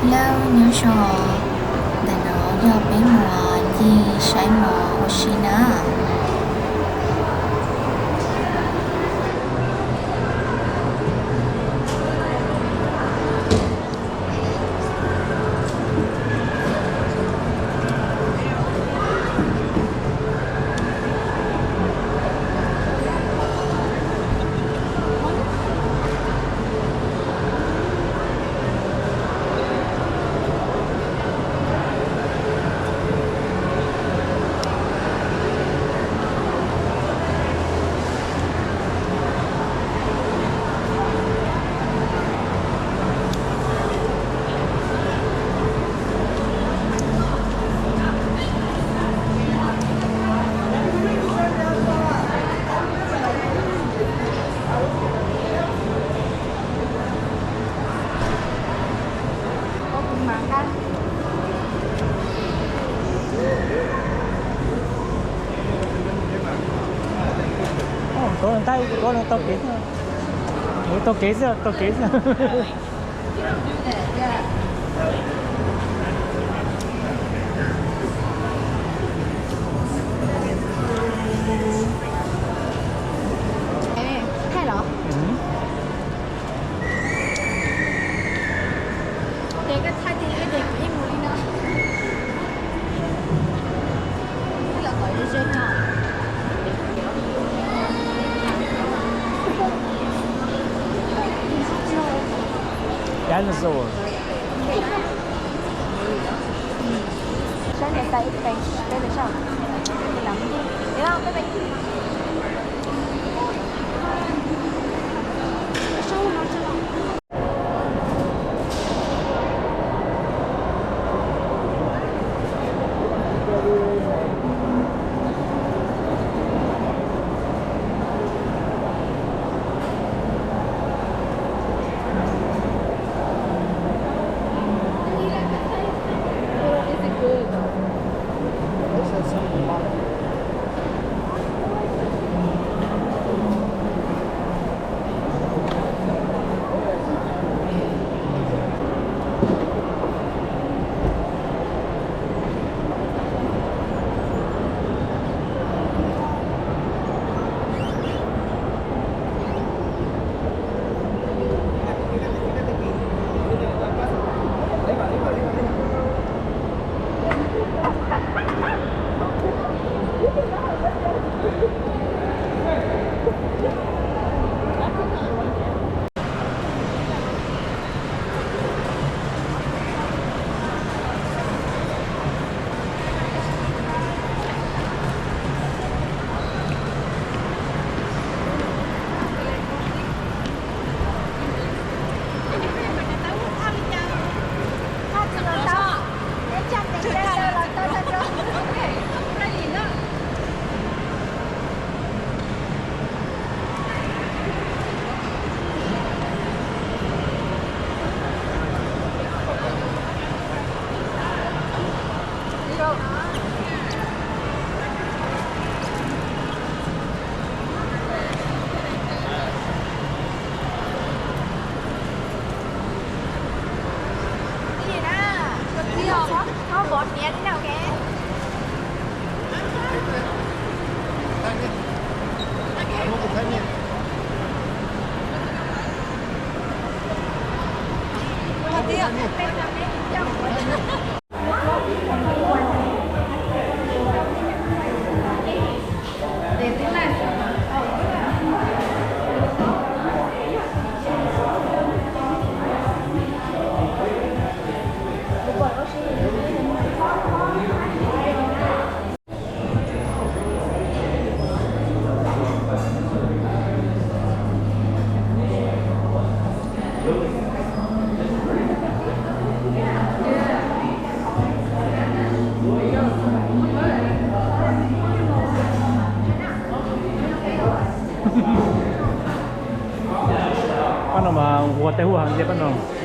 Lawv nyob zoo, ntawm no yog peb mus ncig saib mov ua si na. Ua kuv mas nqa. Ua, kov ntaub, kov no tau kev xwb. Ua, tau kev xwb, tau kev xwb. Ê, thaij los? Ces koj thaij ces ib ces kuv ib mus li no. Los tau ze ze no. Dinosaur. Saib ntawm tas ib pem, peb mus saib. Peb mus nram ntej. Peb mus. Pab no mas ua tej hub heev thiab pab no.